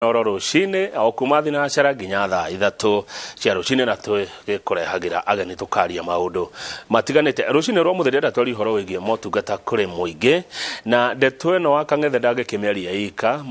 Oro rucini o kuma thinacara nginya thaa 3 cia rucini, na twĩkũrehagĩra ageni tũkaria maũndũ matiganĩte. Rucini rwa mũthĩ ndĩrenda twarie ũhoro wĩgiĩ motungata kũrĩ mũingĩ, na ndeto ĩno wa Kang'ethe ndangĩkĩmĩaria ika,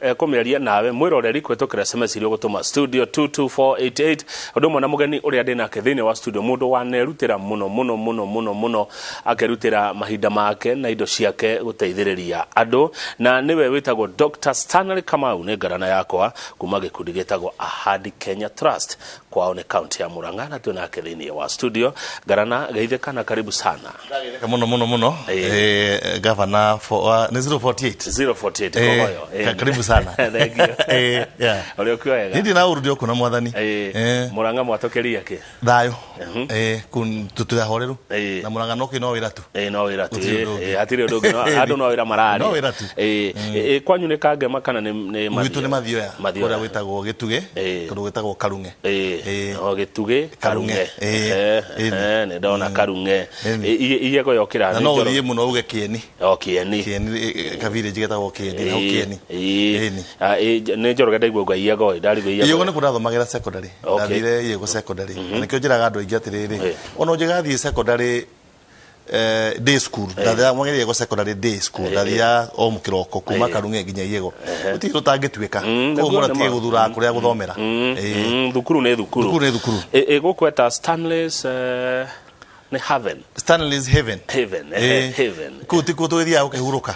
ekũmĩaria nawe mwĩroreri kũhĩtũkĩra SMS iria ũgũtũma studio 22488. Ũndũ ũmwe na mũgeni ũrĩa ndĩ nake thĩinĩ wa studio, mũndũ wanerutĩra mũno mũno mũno mũno mũno, akerutĩra mahinda make na indo ciake gũteithĩrĩria andũ, na nĩwe wĩtagwo Dr. Stanley Kamau, nĩ ngarana yakwa kuma gĩkundi gĩtagwo Ahadi Kenya Trust, kwao nĩ kaunti ya Murang'a, na twĩ nake thĩinĩ wa studio. Ngarana, geithĩka na karibu sana. Ndageithĩka mũno mũno mũno. Gavana for, nĩ 048. 048. Kogoyo. Karibu sana. Thank you. Yeah. Ũrĩa ũkiwa wega? Nĩ na ũru ndĩ na mwathani. Murang'a mwatũkĩria kĩ? Thayũ. Tũtũrĩ ahoreru. Na Murang'a no kĩ no wĩra tu. No wĩra tu. Gũtirĩ ũndũ ũngĩ. Hatirĩ ũndũ ũngĩ, andũ no wĩra mararia. No wĩra tu. Kwanyu nĩ Kangema kana nĩ Gwitũ nĩ Mathioya. Mathioya. Kũrĩa gwĩtagwo Gĩtugĩ. Kũndũ gwĩtagwo Karung'e. O Gĩtugĩ. Karung'e. Karung'e. Nĩ ndona Karung'e. Iyego yokĩra. Na no ũthiĩ mũno uge Kĩeni. O Kĩeni. Kĩeni, ka village getagwo Kĩeni, hau Kĩeni. Ĩni. Ah, nĩ Njoroge ndaigua ngwa Iyego, ndarigwo Iyego. Iyego nĩ kũu ndathomagĩra secondary. Ndathire Iyego secondary. Na nĩkĩo njĩraga andũ aingĩ atĩrĩrĩ, ona ũngĩgathiĩ secondary, day school, ndathiaga Iyego secondary day school, ndathiaga o mũkĩroko kuma Karung'e nginya Iyego, gũtirĩ tũtangĩtuĩka. Koguo Nĩguo mũndũ atige nĩma. gũthuraga kũrĩa gũthomera. Thukuru nĩ thukuru. Thukuru nĩ thukuru. Gũkweta Stanley's, nĩ Haven? Stanley's Haven. Haven. Haven. Kũu tikuo tũgĩthiaga gũkĩhurũka.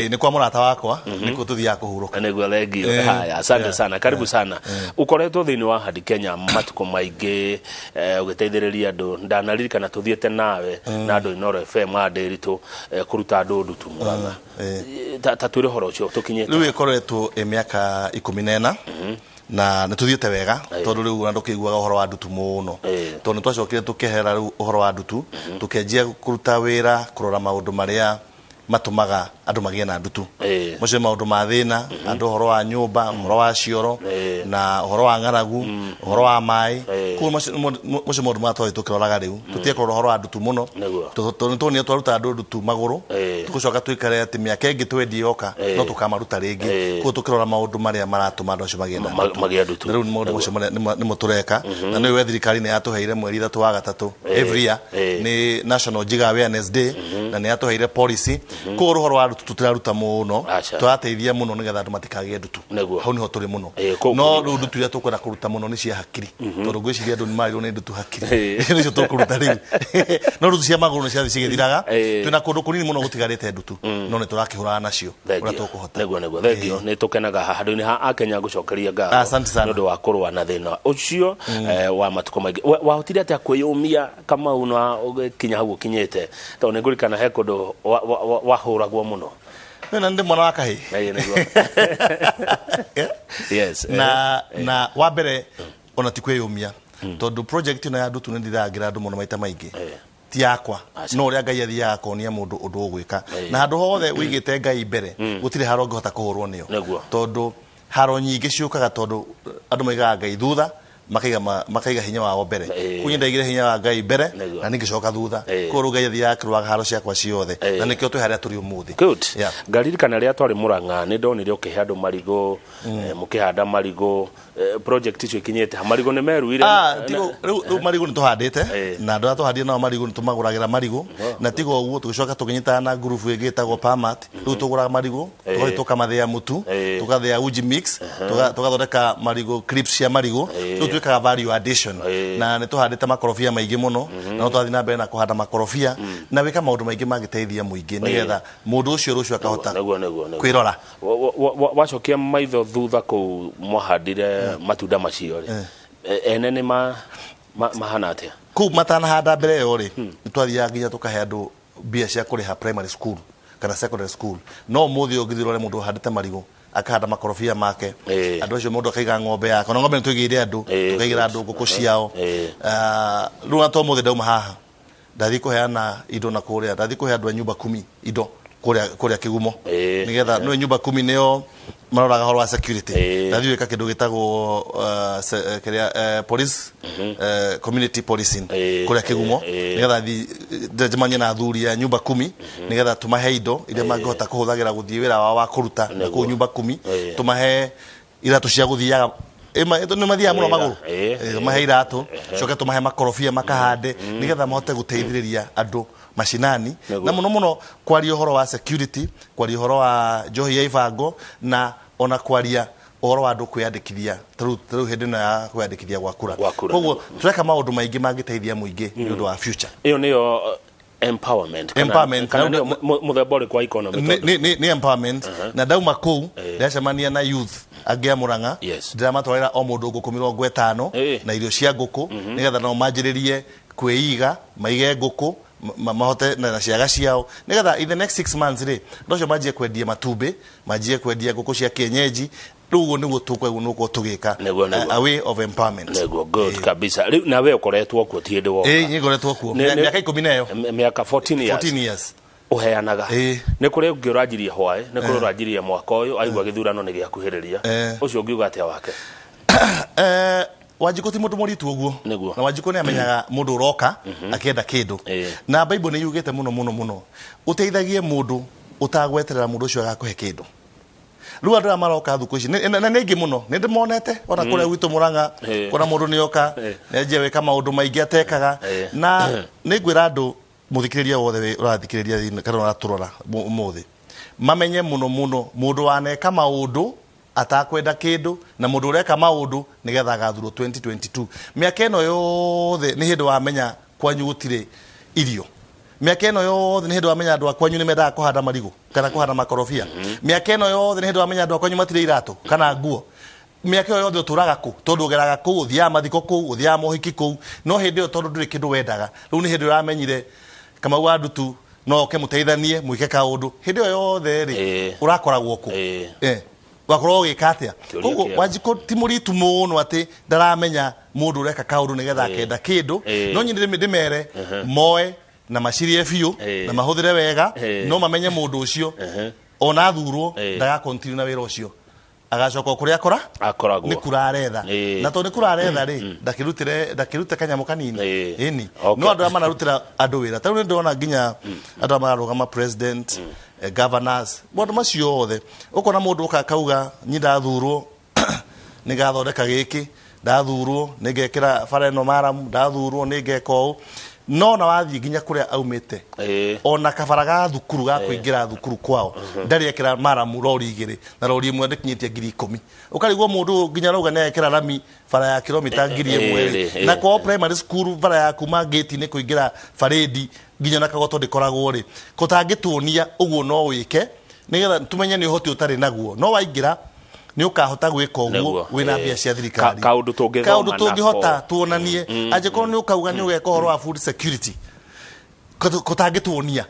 Nĩ kwa mũrata wakwa, nĩkuo tũthiaga kũhurũka. Nĩguo, thengio. Haya, asante sana, karibu sana. Ũkoretwo thĩinĩ wa Ahadi Kenya matukũ maingĩ, ũgĩteithĩrĩria andũ. Ndanaririkana tũthiĩte nawe na andũ Inooro FM a Ndĩritũ, kũruta andũ ndutu Murang'a. Ta twĩre ũhoro ũcio tũkinyĩte. Rĩu ĩkoretwo ĩ mĩaka 14 na nĩ tũthiĩte wega, tondũ rĩu ona ndũkĩiguaga ũhoro wa ndutu mũno, tondũ nĩ twacokire tũkehera rĩu ũhoro wa ndutu, tũkĩanjia kũruta wĩra kũrora maũndũ marĩa matũmaga andũ magĩe na ndutu. Macio nĩ maũndũ ma thĩna andũ, ũhoro wa nyũmba, ũhoro wa cioro, na ũhoro wa ng'aragu, ũhoro wa maĩ. Koguo macio maũndũ marĩa twathiĩ tũkĩroraga rĩu, tũtige kũrora ũhoro wa ndutu mũno. Tondũ nĩ tuonire twaruta andũ ndutu magũrũ, tũgũcoka tũikare atĩ mĩaka ĩngĩ twendi yoka no tũkamaruta rĩngĩ. Koguo tũkĩrora maũndũ marĩa maratũma andũ acio magĩe na ndutu. Magĩe ndutu. Na rĩu nĩ maũndũ macio marĩa nĩmo tũreka, na nĩ we thirikari nĩ yatũheire mweri 3 wa gatatũ every year nĩ National Jigger Awareness Day, na nĩ yatũheire policy. Koguo ũhoro wa ndutu tũtiraruta mũno. Aca. Tũrateithia mũno nĩgetha andũ matikagĩe ndutu. Hau nĩho tũrĩ mũno. No rĩu ndutu iria tũkwenda kũruta mũno nĩ cia hakiri, tondũ ngwĩciria andũ nĩ marĩirwo nĩ ndutu hakiri. Nĩcio tũkũruta rĩu, no ndutu cia magũrũ nĩ ciathiĩ cigĩthiraga. Twĩna kũndũ kũnini mũno gũtigarĩte ndutu, no nĩ tũrakĩhũrana nacio ũrĩa Thengio. tũkũhota. Nĩguo, thengio. Nĩ tũkenaga haha handũ-inĩ ha Akenya gũcokeria ngatho Asante sana. nĩ ũndũ wa kũrũa na thĩna ũcio, wa matukũ maingĩ. Wahotire atĩa kwĩyũmia, Kamau, na ũgĩkinya hau ũkinyĩte? Tondũ nĩ ngũririkana he kũndũ wahũragwo mũno. Na ndĩ mwana wa kahĩĩ. Nĩguo. Yes. Na wa mbere ona ti kwĩyũmia, tondũ project ĩno ya ndutu nĩ ndithangĩra andũ mũno maita maingĩ, ti yakwa. Aca. No ũrĩa Ngai athiaga akonia mũndũ ũndũ ũgwĩka, na handũ hothe ũigĩte Ngai mbere, gũtirĩ haro ũngĩhota kũhũrwo nĩyo. Tondũ haro nyingĩ ciũkaga tondũ andũ maigaga Ngai thutha, makaiga hinya wao mbere. Koguo ndaigire hinya wa Ngai mbere na ningĩcoka thutha. Koguo rĩu Ngai athiaga akĩrũaga haro ciakwa ciothe, na nĩkĩo twĩ harĩa tũrĩ ũmũthĩ. Good. Yeah. Ngaririkana rĩrĩa twarĩ Murang'a, nĩ ndonire ũkĩhe andũ marigũ, mũkĩhanda marigũ. Project icio ikinyĩte ha? Marigũ nĩ meruire? Ah, tigo rĩu marigũ nĩ tũhandĩte, na andũ arĩa tũhandire nao marigũ nĩ tũmagũragĩra marigũ. Na tiga ũguo, tũgĩcoka tũkĩnyitana na ngurubu ĩngĩ ĩtagwo Pamat. Rĩu tũgũraga marigũ, tũgathiĩ tũkamathĩa mũtu, tũgathĩa uji mix, tũgathondeka marigũ crisps cia marigũ. Rĩu twĩkaga value addition. Na nĩ tũhandĩte makorobia maingĩ mũno, na no tũrathiĩ na mbere na kũhanda makorobia na gwĩka maũndũ maingĩ mangĩteithia mũingĩ, nĩgetha mũndũ ũcio rũciũ akahota nĩguo nĩguo nĩguo kwĩrora. Wacokia maitho thutha kũu mwahandire matunda macio rĩ, ene nĩ mahana atĩa? Kũu matanahanda mbere ĩyo rĩ, nĩ twathiaga nginya tũkahe andũ mbia cia kũrĩha primary school kana secondary school. No ũmũthĩ ũngĩthiĩ ũrore mũndũ ũhandĩte marigũ, akahanda makorobia make, andũ acio, mũndũ akaiga ng'ombe yake, ona ng'ombe nĩ tũigĩire andũ, tũkaigĩra andũ ngũkũ ciao. Ah, rĩu ona to ũmũthĩ ndauma haha, ndathiĩ kũheana indo na kũrĩa, ndathiĩ kũhe andũ a nyumba kumi indo kũrĩa Kĩgumo, nĩgetha nĩ nyumba kumi nĩo maroraga ũhoro wa security. Ndathiĩ gwĩka kĩndũ gĩtagwo kĩrĩa, police, community policing kũrĩa Kĩgumo, nĩgetha thiĩ njemanie na athuri a nyumba kumi, nĩgetha tũmahe indo iria mangĩhota kũhũthagĩra gũthiĩ wĩra wao wa kũruta na kũu nyumba kumi, tũmahe iratũ cia gũthiaga nĩ mathiaga mũno magũrũ, tũmahe iratũ, coke tũmahe makorobia makahande nĩgetha mahote gũteithĩrĩria andũ macinani, na mũno mũno kwaria ũhoro wa security, kwaria ũhoro wa njohi ya ibango, na ona kwaria ũhoro wa andũ kwĩyandĩkithia tarĩu hĩndĩ ĩno ya kwĩyandĩkithia gwa kura. Koguo tũreka maũndũ maingĩ mangĩteithia mũingĩ nĩ ũndũ wa future. Ĩyo nĩyo empowerment. Empowerment. Kana nĩyo mũthemba ũrĩkũ wa economy? Nĩ empowerment. Na ndauma kũu ndĩracemania na youth angĩ a Murang'a, ndĩramatwarĩra o mũndũ ngũkũ 50 na irio cia ngũkũ nĩgetha nao manjĩrĩrie kwĩiga, maige ngũkũ, mahote na ciaga ciao, nĩgetha in the next 6 months rĩ, andũ acio manjie kwendia matumbĩ, manjie kwendia ngũkũ cia kienyeji. Rĩu ũguo nĩguo tũgũkorwo tũgĩka a way of empowerment. Nĩguo, good kabisa. Rĩu nawe ũkoretwo kuo ti hĩndĩ woka? Ĩĩ, niĩ ngoretwo kuo mĩaka 10 na ĩyo. Mĩaka 14 years. 14 years. Ũheanaga. Nĩ kũrĩ ũngĩ ũranjirie hwaĩ, nĩ kũrĩ ũranjirie mwaka ũyũ, aigua gĩthurano nĩ gĩakuhĩrĩria. Ũcio ũngiuga atĩa wake? Wanjikũ ti mũndũ mũritũ ũguo. Na Wanjikũ nĩ amenyaga mũndũ ũroka akĩenda kĩndũ. Na Bible nĩ yugĩte mũno mũno mũno, ũteithagie mũndũ ũtagweterera mũndũ ũcio agakũhe kĩndũ. Rĩu andũ aya maroka thukũ ici na nĩ aingĩ mũno, nĩ ndĩmonete ona kũrĩa gwitũ Murang'a, kuona mũndũ nĩ oka nĩ anjia gwĩka maũndũ maingĩ atekaga. Na nĩ ngwĩra andũ mũthikĩrĩria wothe ũrathikĩrĩria kana ũratũrora ũmũthĩ, mamenye mũno mũno mũndũ waneka maũndũ atakwenda kĩndũ na mũndũ ũreka maũndũ nĩgetha agathurwo 2022. Mĩaka ĩno yothe nĩ hĩndĩ wamenya kwanyu gũtirĩ irio. Mĩaka ĩno yothe nĩ hĩndĩ wamenya andũ a kwanyu nĩ mendaga kũhanda marigũ kana kũhanda makorobia. Mĩaka ĩno yothe nĩ hĩndĩ wamenya andũ a kwanyu matirĩ iratũ kana nguo. Mĩaka ĩyo yothe ũtũraga kũ, tondũ ũgeraga kũu, ũthiaga mathiko kũu, ũthiaga mohiki kũu. No hĩndĩ ĩyo tondũ ndũrĩ kĩndũ wendaga, rĩu nĩ hĩndĩ ũramenyire Kamau wa Ndutu no oke mũteithanie mwĩke kaũndũ. Hĩndĩ ĩyo yothe rĩ, ũrakoragwo kũ? Wakorwo ũgĩka atĩa? Koguo Wanjikũ ti mũritu mũno atĩ ndaramenya mũndũ ũreka kaũndũ nĩgetha akenda kĩndũ. No nyine ndĩmere moe na macirie biũ na mahũthĩre wega, no mamenye mũndũ ũcio ona athurwo ndaga continue na wĩra ũcio, agacoka kũrĩa akora akoragwo nĩ kura aretha. Na tondũ nĩ kura aretha rĩ, ndakĩrute kanyamũ kanini. Ĩni. No andũ arĩa mararutĩra andũ wĩra, tarĩu nĩ ndĩrona nginya andũ arĩa mararũgama president, governors, maũndũ macio othe, ũkona mũndũ ũka akauga nyi ndathurwo nĩngathondeka gĩkĩ, ndathurwo nĩngekĩra bara ĩno maramu, ndathurwo nĩngeka ũũ. No na wathiĩ nginya kũrĩa aumĩte, ona kabara ga thukuru ga kũingĩra thukuru kwao ndarĩ ekĩra maramu rori igĩrĩ, na rori ĩmwe ndĩkinyĩtie 10,000. Ũkarigwo mũndũ nginya arauga nĩ ekĩra rami bara ya kilomita 1000 rĩ, na kwao primary school bara ya kuma gate-inĩ kũingĩra barĩndi nginya na Kagoto ndĩkoragwo rĩ, kũtangĩtuonia ũguo no wĩke nĩgetha tumenye nĩ ũhoti ũtarĩ naguo. No waingĩra nĩ ũkahota gwĩka ũguo wĩna mbia cia thirikari, kaũndũ kaũndũ tũngĩhota tuonanie. Angĩkorwo nĩ ũkauga nĩ ũgeka ũhoro wa food security, kũtangĩtuonia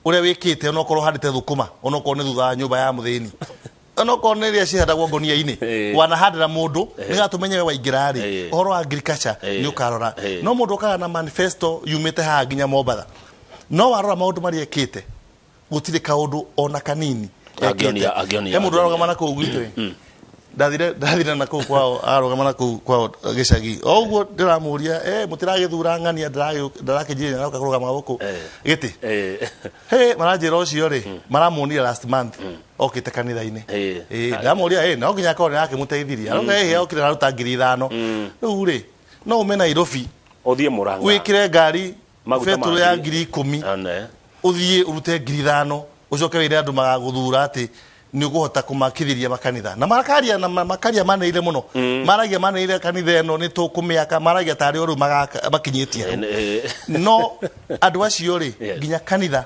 ũrĩa wĩkĩte, onokorwo ũhandĩte thũkũma, onokorwo nĩ thutha wa nyũmba ya mũthĩni, onokorwo nĩ iria cihandagwo ngonia-inĩ, wanahandĩra mũndũ nĩgetha tũmenye we waingĩra rĩ, ũhoro wa agriculture nĩ ũkarora. No mũndũ ũkaga na manifesto yumĩte haha nginya Mombatha, no warora maũndũ marĩa ekĩte gũtirĩ kaũndũ ona kanini. He mũndũ ũrarũgama na kũu gwitũ, ndathire na kũu kwao, ararũgama na kũu kwao gĩcagi, o ũguo ndĩramũria, mũtiragĩthura ng'ania, ndarakĩnjĩrĩria aroka kũrũgama gũkũ gĩtĩ. He maranjĩra ũcio rĩ, maramuonire last month okĩte kanitha-inĩ. Ndamũria, no nginya akorwo nĩ arakĩmũteithirie, aroka okire aruta 5,000. Rĩu rĩ, no ume Nairobi ũthiĩ Murang'a wĩkĩre ngari betũrũ ya 10,000, ũthiĩ ũrute 5,000, ũcoke wĩre andũ magagũthura atĩ nĩ ũkũhota kũmakithĩria makanitha. Na makaria na makaria manĩire mũno, maragia manĩire kanitha ĩno nĩ tũkũmĩaka, maragia tarĩ o rĩu makinyĩtie hau. No andũ acio rĩ, nginya kanitha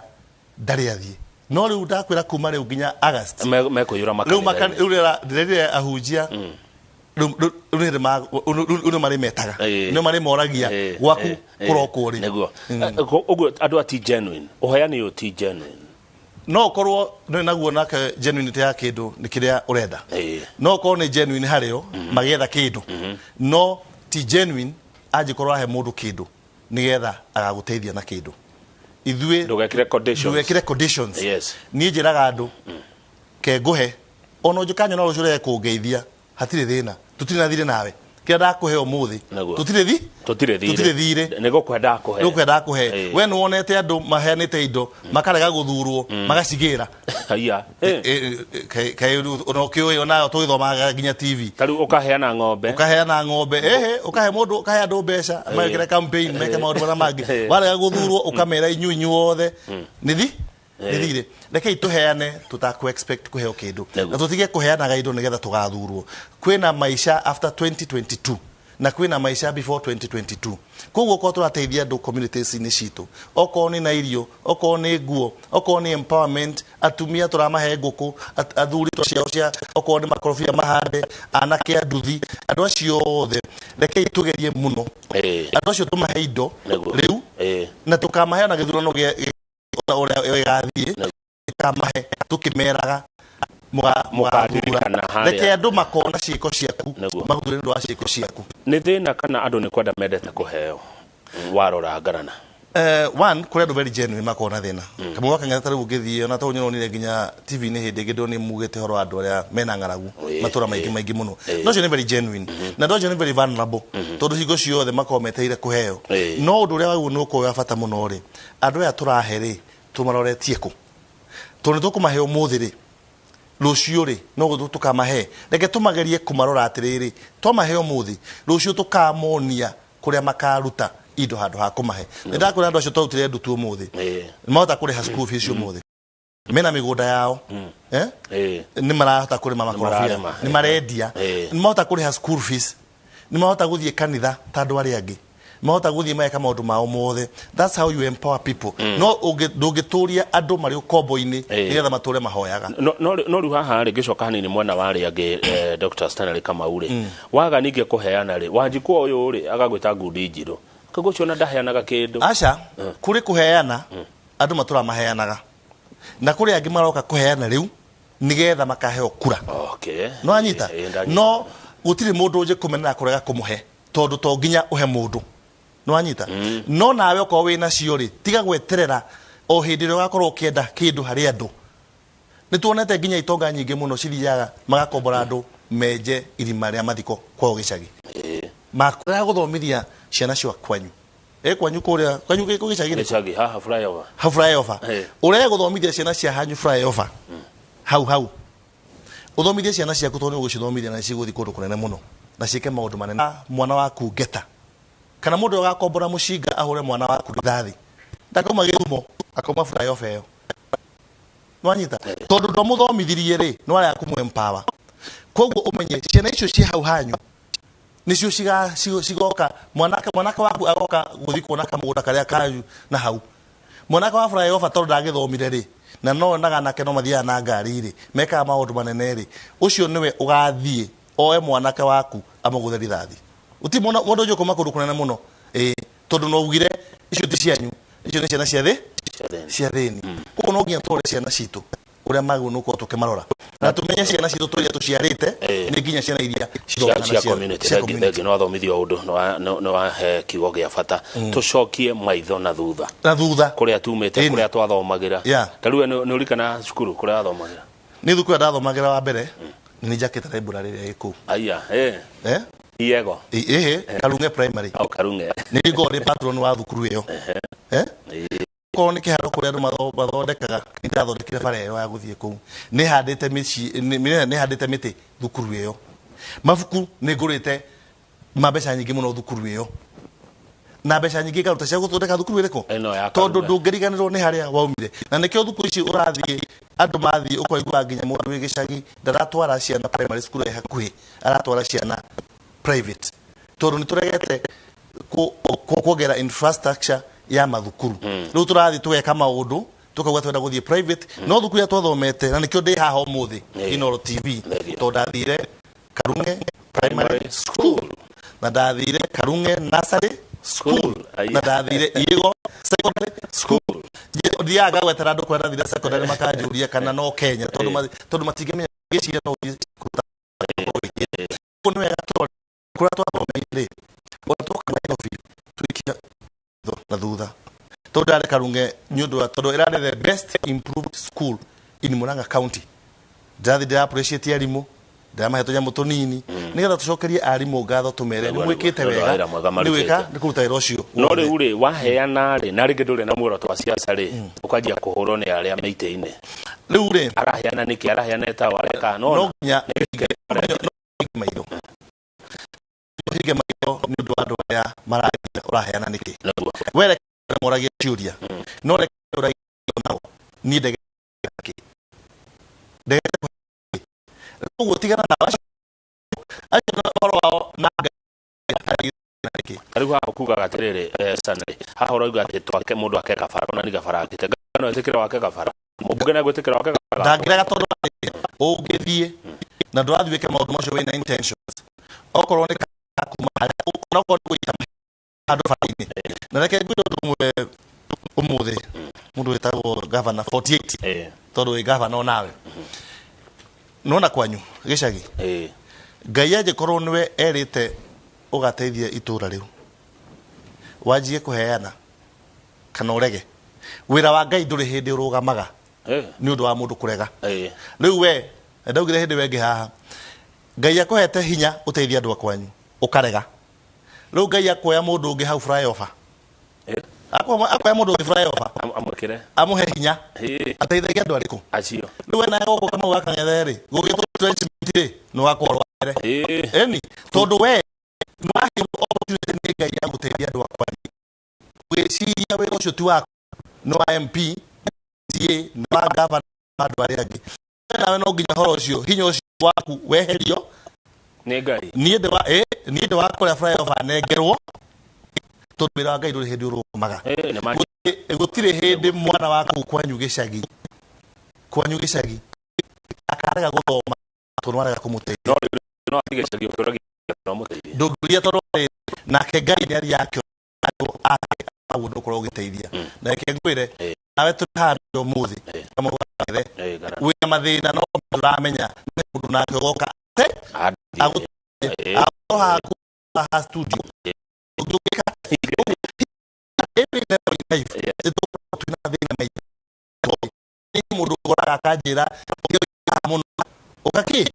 ndarĩ athiĩ. No rĩu ndakwĩra kuma rĩu nginya August mekũiyũra makanitha. Rĩu ndĩrerire ahunjia rĩu nĩ marĩ metaga, nĩ marĩ moragia gwaku kũrokwo rĩ. Nĩguo ũguo andũ ati genuine, ũheani ũyũ ti genuine. No ũkorwo nĩ naguo nake genuinity ya kĩndũ nĩ kĩrĩa ũrenda. No ũkorwo nĩ genuine harĩo magĩetha kĩndũ, no ti genuine angĩkorwo ahe mũndũ kĩndũ nĩgetha agagũteithia na kĩndũ. Ithuĩ ndũgekĩre conditions. Ndũgekĩre conditions. Yes. Niĩ njĩraga andũ ke ngũhe ona ũngĩkanyona rũciũ ũrege kũngeithia hatirĩ thĩna, tũtirĩ na thirĩ nawe. Kĩrĩa ndakũhe ũmũthĩ, Nĩguo. tũtirĩ thi Tũtirĩ thirĩ. Tũtirĩ thirĩ. Nĩ gũkũhe ndakũhe. Nĩ ndakũhe. We nĩ wonete andũ maheanĩte indo, makarega gũthurwo, magacigĩra. Haiya. Kaĩ ona ũkĩũĩ onayo tũgĩthomaga nginya TV. Ta rĩu ũkaheana ng'ombe. Ũkaheana ng'ombe, ehe, ũkahe mũndũ, ũkahe andũ mbeca mekĩre campaign, meke maũndũ marĩa mangĩ. Warega gũthurwo, ũkamera inyuĩ inyuothe nĩ thi nĩ thirĩ. Rekei tũheane tũtakũ expect kũheo kĩndũ, na tũtige kũheanaga indo nĩgetha tũgathurwo. Kwĩna maica after 2022 na kwĩna maica before 2022. Koguo okorwo tũrateithia andũ communities-inĩ citũ, okorwo nĩ na irio, okorwo nĩ nguo, okorwo nĩ empowerment, atumia tũramahe ngũkũ, athuri ciao cia okorwo nĩ makorobia mahande, anake a nduthi, andũ acio othe rekei tũgerie mũno andũ acio tũmahe indo rĩu, na tũkamahe ona gĩthurano gĩa ũrĩa gĩgathiĩ, tũkamahe tũkĩmeraga mũgathura. Mũkaririkana harĩa. Reke andũ makona ciĩko ciaku, maguthure nĩ ũndũ wa ciĩko ciaku. Nĩ thĩna kana andũ nĩ kwenda mendete kũheo, warora ngarana? One, kũrĩ andũ very genuine makoragwo na thĩna. Kamwe wa Kang'ethe, ta rĩu ũngĩthiĩ ona tondũ nĩronire nginya TV-inĩ hĩndĩ ĩngĩ ndĩronire mugĩte ũhoro wa andũ arĩa mena ng'aragu matũra maingĩ maingĩ mũno. No acio nĩ very genuine na andũ acio nĩ very vulnerable, tondũ hingo ciothe makoragwo metereire kũheo. No ũndũ ũrĩa wagĩrĩirwo nĩ gũkorwo wĩ wa bata mũno rĩ, andũ aya tũrahe rĩ, tũmaroretie kũ? Tondũ nĩ tũkũmahe ũmũthĩ rĩ, rũciũ rĩ no gũtũ tũkamahe? Reke tũmagerie kũmarora atĩrĩrĩ, twamahe ũmũthĩ, rũciũ tũkamonia kũrĩa makaruta indo handũ ha kũmahe. Nĩ ndakwĩra andũ acio twarutire ndutu ũmũthĩ nĩ mahota kũrĩha school fees ũmũthĩ, mena mĩgũnda yao, eh? Nĩ marahota kũrĩma makorobia. Nĩmararĩma. Nĩ marendia. Nĩ mahota kũrĩha school fees, nĩ mahota gũthiĩ kanitha ta andũ arĩa angĩ, nĩ mahota gũthiĩ mageka maũndũ mao mothe. That's how you empower people. No ndũngĩtũria andũ marĩ ũkombo-inĩ nĩgetha matũre mahoyaga. No rĩu haha rĩ, ngĩcoka hanini mwena wa arĩa angĩ, Dr. Stanley Kamau rĩ, waga ningĩ kũheana rĩ, Wanjikũ ũyũ rĩ agagwĩta ngundi njirũ, koguo ũcio ona ndaheanaga kĩndũ. Aca, kũrĩ kũheana andũ matũra maheanaga, na kũrĩ angĩ maroka kũheana rĩu nĩgetha makaheo kura. No anyita. Ndanyita. No gũtirĩ mũndũ ũnjĩ kũmenera kũrega kũmũhe, tondũ to nginya ũhe mũndũ. No anyita. No nawe okorwo wĩ nacio rĩ, tiga gweterera o hĩndĩ ĩrĩa ũgakorwo ũkĩenda kĩndũ harĩ andũ. Nĩ tuonete nginya itonga nyingĩ mũno cithiaga magakombora andũ menje irima rĩa mathiko kwao gĩcagi. Makũrega gũthomithia ciana cia kwanyu, kwanyu kũrĩa kwanyu kũ gĩcagi nĩ kũ? Gĩcagi haha flyover. Hau flyover. Ũrege gũthomithia ciana cia hanyu flyover hau hau, ũthomithie ciana ciaku, tondũ nĩ ũgũcithomithia na cigũthiĩ kũndũ kũnene mũno na ciĩke maũndũ manene. Mwana waku ngeta kana mũndũ ũgakombora mũcinga ahũre mwana waku rithathi, ndakauma gĩthumo, akauma flyover ĩyo. Nwanyita? Tondũ ndwamũthomithirie rĩ, nĩ warega kũmũ empower. Koguo ũmenye ciana icio ciĩ hau hanyu nĩcio cigoka. Mwanake waku agoka gũthiĩ kuona kamũgũnda karĩa kanyu na hau mwanake wa flyover, tondũ ndagĩthomire rĩ, na no onaga anake no mathiaga na ngari rĩ, mekaga maũndũ manene rĩ, ũcio nĩwe ũgathiĩ oe mwanake waku amũgũthe rithathi. Ũti mũndũ ũyũ kuma kũndũ kũnene mũno, ĩĩ, tondũ no ugire icio ti cianyu, icio nĩ ciana cia thĩ, cia thĩni. Koguo no nginya tũrore ciana citũ ũrĩa magĩrĩirwo nĩ gũkorwo tũkĩmarora, na tũmenye ciana citũ tũrĩa tũciarĩte nĩ nginya ciana iria cithomaga cia na community. Cia Thengi. Community. Thengi, nĩ wathomithio ũndũ, nĩ wahe kiugo gĩa bata, tũcokie maitho na thutha. Na thutha. Kũrĩa tumĩte, kũrĩa twathomagĩra. Ta rĩu we nĩ ũrikana cukuru kũrĩa wathomagĩra? Nĩ thukuru ĩrĩa ndathomagĩra wa mbere, nĩ njakĩte library ĩrĩa ĩ kũu. Aya, eh. Eh? Iego. Ĩhĩ, Karung'e Primary. O Karung'e. Nĩ ngoragwo ndĩ patron wa thukuru ĩyo. Eh? Korwo nĩ kĩharo kũrĩa andũ mathondekaga, nĩ ndathondekire bara ĩyo ya gũthiĩ kũu. Nĩ handĩte mĩciĩ, nĩ handĩte mĩtĩ thukuru ĩyo. Mabuku nĩ ngũrĩte ma mbeca nyingĩ mũno thukuru ĩyo, na mbeca nyingĩ ngaruta cia gũthondeka thukuru ĩrĩkũ? Ĩno ya Tondũ Karung'e. ndũngĩriganĩrwo nĩ harĩa waumire, na nĩkĩo thukuru ici ũrathiĩ andũ mathiĩ ũkaigua nginya mũndũ wĩ gĩcagi ndaratwara ciana primary school ĩ hakuhĩ, aratwara ciana private, tondũ nĩ tũregete kuongerera infrastructure ya mathukuru. Rĩu tũrathiĩ tũgeka maũndũ tukauga twenda gũthiĩ private, no thukuru ĩrĩa twathomete, na nĩkĩo ndĩ haha ũmũthĩ Inooro TV, tondũ ndathire Karung'e Primary School, na ndathire Karung'e Nursery School, na ndathire Igo Secondary School. Thiaga ngagwetera andũ kũrĩa ndathire secondary, makanjũria kana no Kenya, tondũ tondũ matingĩmenya gĩciria no ũthiĩ kũruta. Koguo nĩ wega tũrore kũrĩa twathomeire rĩ, ona twoka Nairobi tuikia na thutha, tondũ ndarĩ Karung'e nĩ ũndũ wa tondũ ĩrarĩ the best improved school in Murang'a County. Ndĩrathiĩ ndĩra appreciate arimũ. Ndĩramahe tũnyamũ tũnini nĩgetha tũcokerie arimũ ngatho, tũmere nĩ mwĩkĩte wega, Wĩra mwega nĩ wĩka marutĩte. Nĩ kũruta wĩra ũcio No wothe. rĩu rĩ, waheana rĩ, na rĩngĩ ndũrĩ na muoroto wa siasa rĩ, ũkanjia kũhũrwo nĩ arĩa me itĩ-inĩ. Rĩu rĩ, Araheana nĩkĩ? Araheana ĩtaũ areka no nona nginya no hinge maitho, hinge maitho nĩ ũndũ wa andũ arĩa maragia ũraheana nĩkĩ. Nĩguo. We reke moragie ciũria, no reke ũragie nao, niĩ ndegete kĩ, ndegete kĩ. Koguo tigana nao acio, acio na ũhoro wao na Ngai nĩkĩ. Rĩu haha ũkugaga atĩrĩrĩ, Stanley, haha ũrauga atĩ twake mũndũ ake kabara, ona ni gabara akĩte no ĩtĩkĩre wake kabara, mũmbunge na gwĩtĩkĩra wake kabara. Ndangĩrega, tondũ rĩrĩ, ũngĩthiĩ na ndũrathiĩ wĩke maũndũ macio wĩna intentions, okorwo nĩ kuma harĩa ona okorwo nĩ gũita handũ bara-inĩ. Na reke ngwĩre ũndũ ũmwe, ũmũthĩ mũndũ wĩtagwo governor 48, tondũ wĩ governor onawe, nona kwanyu gĩcagi, Ngai angĩkorwo nĩwe erĩte ũgateithia itũra rĩu, wanjie kũheana kana ũrege, wĩra wa Ngai ndũrĩ hĩndĩ ũrũgamaga nĩ ũndũ wa mũndũ kũrega. Rĩu we ndaugire hĩndĩ wengĩ haha, Ngai akũhete hinya ũteithie andũ a kwanyu, ũkarega. Rĩu Ngai akuoya mũndũ ũngĩ hau flyover, akuoya mũndũ ũngĩ flyover, Amwĩkĩre amũhe hinya ateithagia andũ arĩkũ? Acio. Rĩu we nawe gũkũ Kamau gakang'ethe rĩ, gũgĩtwo retrenchment rĩ, nĩ wakorwo mbere. Ĩni tondũ we nĩ waheo opportunity nĩ Ngai ya gũteithia andũ a kwanyu, ũgĩciria wĩra ũcio ti waku, nĩ wa MP, MCA, nĩ wa governor na andũ arĩa angĩ. We nawe no nginya ũhoro ũcio, hinya ũcio waku weherio Nĩ Ngai. Niĩ ndĩ wa niĩ ndĩ wa kũrĩa flyover nengerwo, tondũ wĩra wa Ngai ndũrĩ hĩndĩ ũrũgamaga. Nĩ ma. Gũtirĩ hĩndĩ mwana waku kwanyu gĩcagi, kwanyu gĩcagi akarega gũthoma tondũ warega kũmũteithia. No rĩu no atige gĩcagi ũkĩũragia no mũteithie. Ndũngĩũria, tondũ rĩrĩ, nake Ngai nĩ athiaga akĩona andũ ake aguo ndũkorwo ũgĩteithia. Na reke ngwĩre, nawe tũrĩ haha ũmũthĩ, Kamau Gakethe, Gara. wĩna mathĩna no ndũramenya nĩ mũndũ nake ũgoka ate Agũteithie. Akorwo haku haha studio ũngĩka every level in life, nĩtũkoragwo twĩna mathĩna maingĩ. Nĩ mũndũ ũkoraga akanjĩra mũno ũgakĩ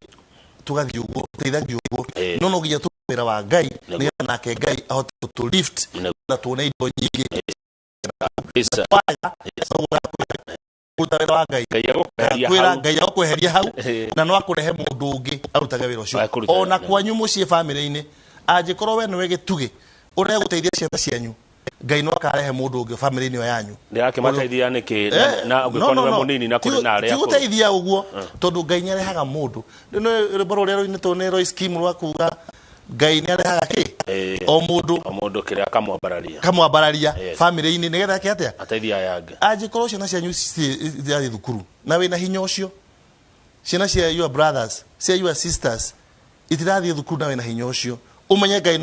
tũgathiĩ ũguo, tũteithagia ũguo, no no nginya tũrute wĩra wa Ngai nĩgetha nake Ngai ahote gũtũ lift na tuone indo nyingĩ. Kabisa. Waga kũruta wĩra wa Ngai, Ngai agũkweheria kwĩra hau. Ngai agũkweheria hau na no akũrehe mũndũ ũngĩ arutage wĩra ũcio. Akũruta Ona wĩra. kwanyu mũciĩ, bamĩrĩ-inĩ, angĩkorwo we nĩwe gĩtugĩ ũregũteithia ciana cianyu, Ngai no akarehe mũndũ ũngĩ bamĩrĩ-inĩ ĩyo yanyu. Ndĩrakĩmateithia nĩkĩ na ũngĩkorwo nĩwe mũnini na kũrĩ na arĩa Ti akũrũ? gũteithia ũguo, tondũ Ngai nĩ arehaga mũndũ. Rĩu nĩ rwĩmbo rũrĩa rũinĩtwo nĩ Royce Kim rwa kuga Ngai nĩ arehaga kĩ o mũndũ, O mũndũ kĩrĩa akamwambararia. Kamwambararia bamĩrĩ-inĩ nĩgetha eke atĩa? Ateithia aya angĩ. Angĩkorwo ciana cianyu cirathiĩ thukuru na wĩna hinya ũcio, ciana cia your brothers, cia your sisters itirathiĩ thukuru na wĩna hinya ũcio, ũmenye Ngai no